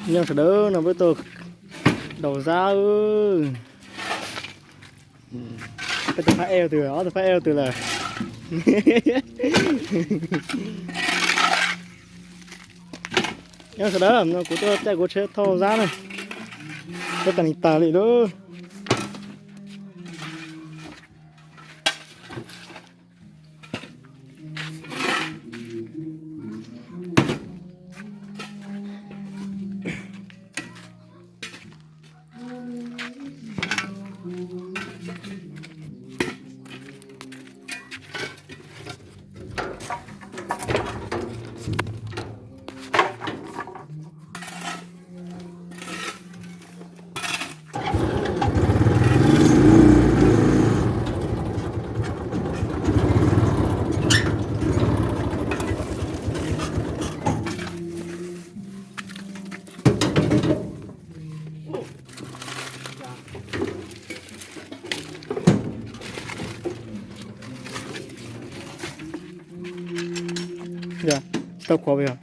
Nyob sawv daws, no peb tau daus zab. Peb tau phab ej twg, ob tug phab ej twg lawm. Nyob sawv daws, no kuv tuaj caij kuv tsheb thauj zab na. Peb tag li tag li lawm. Yog, tsis tau qhuav yog.